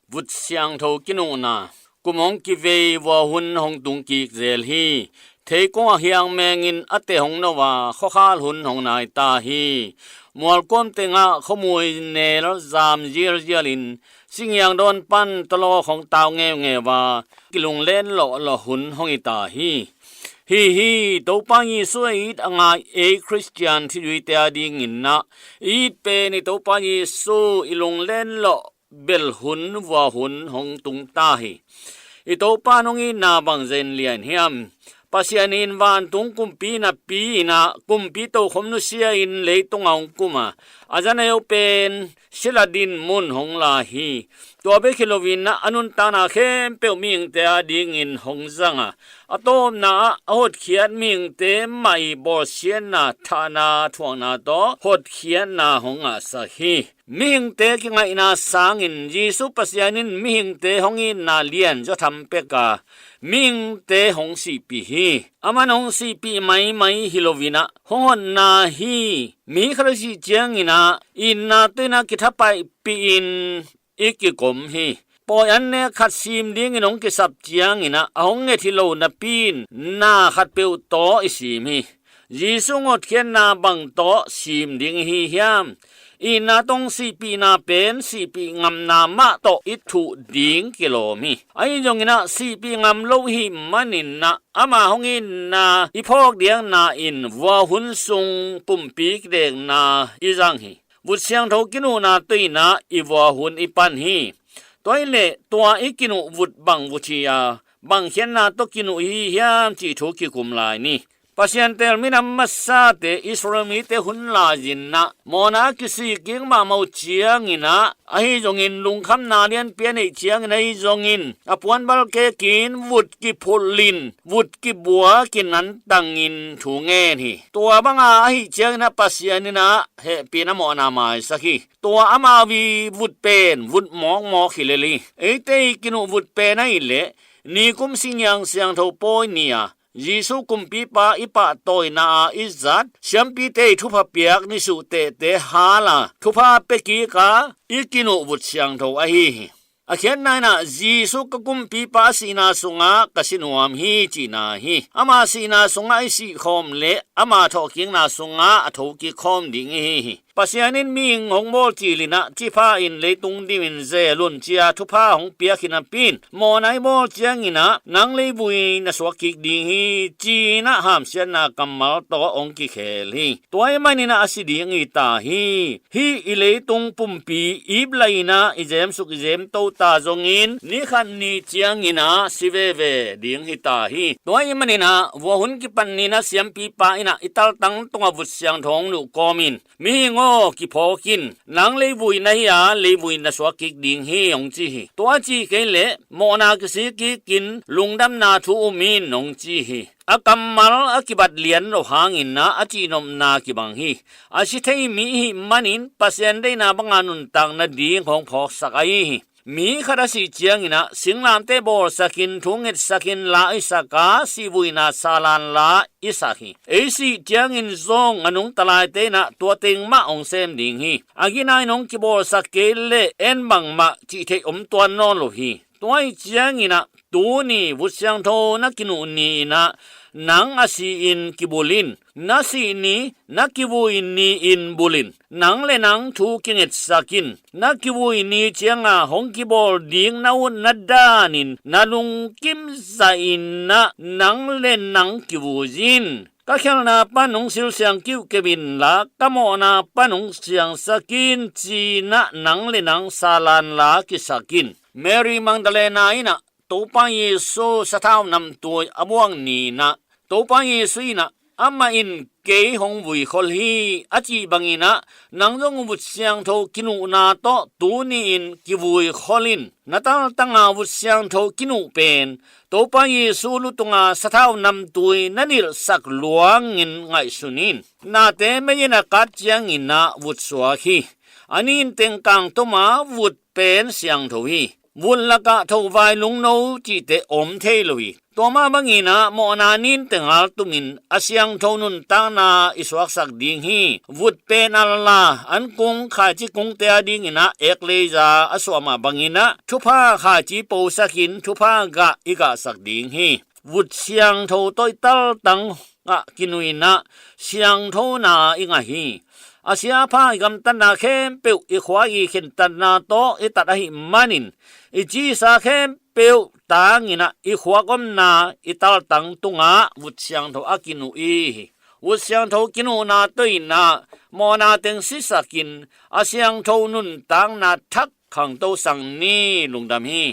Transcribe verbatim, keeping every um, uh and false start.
Vut siangtho kinuhna. Kum hong kivei, vua hun hong tung kik zel hi. Theikung ah hiang mengin a te hong no a, khuakhal hun hong nai ta hi. Mualkuam tengah khuamui nel zam zialzial in, singiang dawn pan tawlawk hong tau ngeungeu a, kilunglen lawhlawh hun hong hi ta hi. Hi hi, Topa Jesu a it a ngai ei Khristian thuzuite a dingin ah, i it pen i Topa Jesu i lunglen lawh bel hun, vua hun hong tung ta hi. I Topa nong itna bang zen lian hiam? Pasian in vantung kumpi napi in ah, kumpi tokhom nusia in leitung a hong kum a, a za neu pen sila dinmun hong la hi. Tua bek hi loin ah, a nuntakna khempeuh mihingte a dingin hong zang a, a tawpna ah a hotkhiat mihingte mah i bawlsiatna, thahna, thuakna tawh hotkhiatna hong ngahsak hi. Mihingte kingaihna sangin Jesu Pasian in mihingte hong itna lianzaw tham pek a, mihingte hong sihpih hi. Aman hong sihpih maimai hi loin ah, hong hotna hi. Mi khat a sih ciangin ah, itna tawh in ah kithapaihpih in i kikom hi. Pawi an nek khat sim dingin hong kisap ciangin ah, a hong nget hi lo napi in na khatpeuh tawh i sim hi. Jesu hotkhiatna bang tawh sim ding i hi hiam? Itna tawh hong sihpihna pen sihpih ngamna mah tawh i thuh ding kilawm hi. Ahi zongin ah, sihpih ngam lo i hih manin ah, ama hong itna i phawk diakna in vua hun sung pumpi kidekna i zang hi. Vut siangtho kinuhna tawh in ah i vua hun i pan hi. Tua hi leh, tua i kinuh vut bang vut hi a, bang khiatna tawh kinuh i hi hiam cih thu kikum lai ni. Pasian teel minam masate Israel mite hun lai-in ah, mawhna a kisik kik mahmah uh ciangin ah, ahi zongin lungkhamna lianpi a neih ciangin, ahi zongin a puanbal kekin vut kiphulh in, vut kibua kinantangin thu ngen hi. Tua banga ahih ciangin ah, Pasian in ah hehpihna mawhna maisak hi. Tua amau i vut pen vut mawkmawk hi lel hi. Eite i kinuh vut pen ahih leh, nikum singiang siangtho pawi ni a, Jesu kumpipa i pahtawina a i zat, siampite i thupha piak ni suhtehte hal a, thupha pia kik a i kinuh vut siangtho ahi hi. A khiatna in ah, Jesu ka kumpipa a sihna sungah ka si nuam hi cihna hi. Ama sihna sungah i sihkhawm leh, ama thawhkikna sungah a thokik khawm ding i hi hi. Pasian in mihing hong bawl cil in ah, cipha in leitung dimin zel un ci-a thupha hong piak hi napi in, mawhna i bawl ciangin ah, nang leivui na suak kik ding hi, ci-in ah hamsiatna kammal tawh hong kikhel hi. Tua ahih manin ah a si ding i ta hi. Hih i leitung pumpi ip lai-in ah i zemsuk i zemto ta zongin, ni khat ni ciangin ah si veve ding hi ta hi. Tua ahih manin ah vua hun kipan ni-in ah siampipa in ah i taltang tungah vut siangtho hong nuh kawm in, mihing aw, kiphawk in, nang leivui na hi a, leivui na suak kik ding hi, hong ci hi. Tua a cih kei leh, mawhna kisik kik in, lungdamna thu um in, hong ci hi. A kammal a kibat lian lo hangin ah a cihnopna kibang hi. A si thei mi i hih manin Pasian deihna banga nuntak nading hong phawksak ahi hi. Mi khat a sih ciangin ah singlamteh bawlsakin, thu ngetsakin la i sak a, sihvuina salan la i sak hi. Ei sih ciangin zong a nungta laite in ah tua teng mah hong sem ding hi. A gina in hong kibawlsak kei leh en bangmah cih theih om tuan nawn lo hi. Tua ahih ciangin ah tuni vut siangtho na kinuh ni-in ah nang a si-in kibulh in. Na sih ni, na kivui ni-in bulh in. Nang le nang thu kingetsak in. Na kivui ni cianga hong kibawl ding na utna danin na lungkim zahin ah nang le nang kivui in. Ka khialhna pan hong silsiang kiuhkeuh inla, ka mawhna pan hong siangsak in, ci-in ah nang le nang salan la kisak in. Mary Magdalena in ah Topa Jesu sathau namtui a buak ni-in ah, Topa Jesu in ah, amah in kei hong vuikhol hi, a cih bangin ah, nang zong vut siangtho kinuhna tawh tuni-in kivuikhol in. Na taltanga vut siangtho kinuh pen Topa Jesu lutunga sathau namtui na nilhsak luangin ngaihsun in. Nate mei-in a kat ciangin ah vut suak hi. A nin teng kangtum a vut pen siangtho hi. Vut lakah thovai lungno cihte om thei lo hi. Tua mah bangin ah mawhna nin tengal tumin a siangtho nuntakna i suaksak ding hi. Vut pen a la, an kung khaici kungte a dingin ah eklesia a suah mah bangin ah thupha khaici posakin thupha gah i gahsak ding hi. Vut siangtho tawh i taltang ah kinuh in ah siangthona i ngah hi. A siapha i gamtatna khempeuh i khua i khentatna tawh i tat ahih manin i cisa khempeuh tangin ah i khuak omna i taltang tungah vut siangtho a kinuh i hi. Vut siangtho kinuhna tawh in ah mawhna teng sisakin a siangtho nuntakna thak khangto sang ni. Lungdam hi.